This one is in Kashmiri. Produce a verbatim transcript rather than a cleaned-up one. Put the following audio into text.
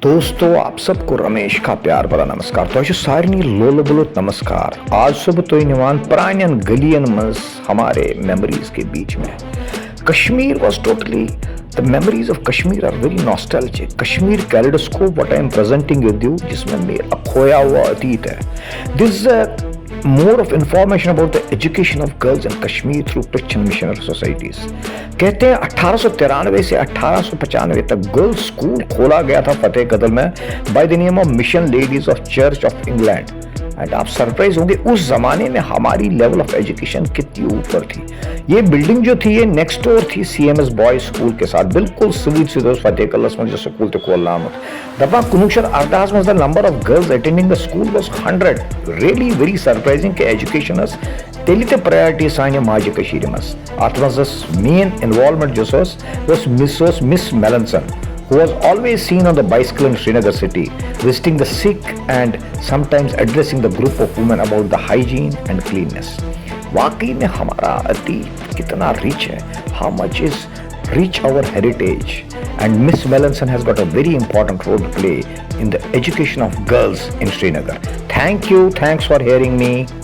دوستو، آپ سب کو رمیش کا پیار بھرا نمسکار۔ تۄہہِ چھُ سارنٕے لولہٕ بُلُت نمسکار۔ آز چھُسو بہٕ تُہۍ نِوان پرٛانٮ۪ن گٔلیَن منٛز ہمارے میموریز کے بیچ میں۔ Kashmir was totally, the memories of Kashmir are very nostalgic. Kashmir kaleidoscope, what I am presenting with you، جس میں میرا کھویا ہوا اتیت ہے۔ This is a more of information about the education of girls in Kashmir through Christian missionary societies. کہتے ہیں اٹھارہ سو ترانوے سے اٹھارہ سو پچانوے تک گرلز اسکول کھولا گیا تھا فتح قدل میں، by the name of Mission Ladies of Church of England. And آپ سرپرائز ہوں گے، اس زمانے میں ہماری لیول آف ایجوکیشن کتنی اوپر تھی۔ یہ بلڈنگ جو تھی، یہ نیکسٹ ڈور تھی C M S boys school کے ساتھ، بالکل سۭتۍ سۭتۍ اوس فتح قدلس منٛز یہِ سکول تہِ کھولنہٕ آمُت۔ دپان کُنوُہ شیٚتھ اردہس منٛز the number of girls attending the school was hundred. Really very surprising کہ ایجوکیشن ٲس تیٚلہِ تہِ پرایورٹی سانہِ ماجہِ کٔشیٖرِ منٛز۔ اتھ منٛز ٲس مین انوالومنٹ یۄس ٲس، ٲس مس، ٲس مس Mallinson, who was always seen on the bicycle in Srinagar city, visiting the sick and sometimes addressing the group of women about the hygiene and cleanliness. واقعی میں ہمارا اتیت کتنا رچ ہے، how much is rich our heritage, and Miss Melanson has got a very important role to play in the education of girls in Srinagar. Thank you, thanks for hearing me.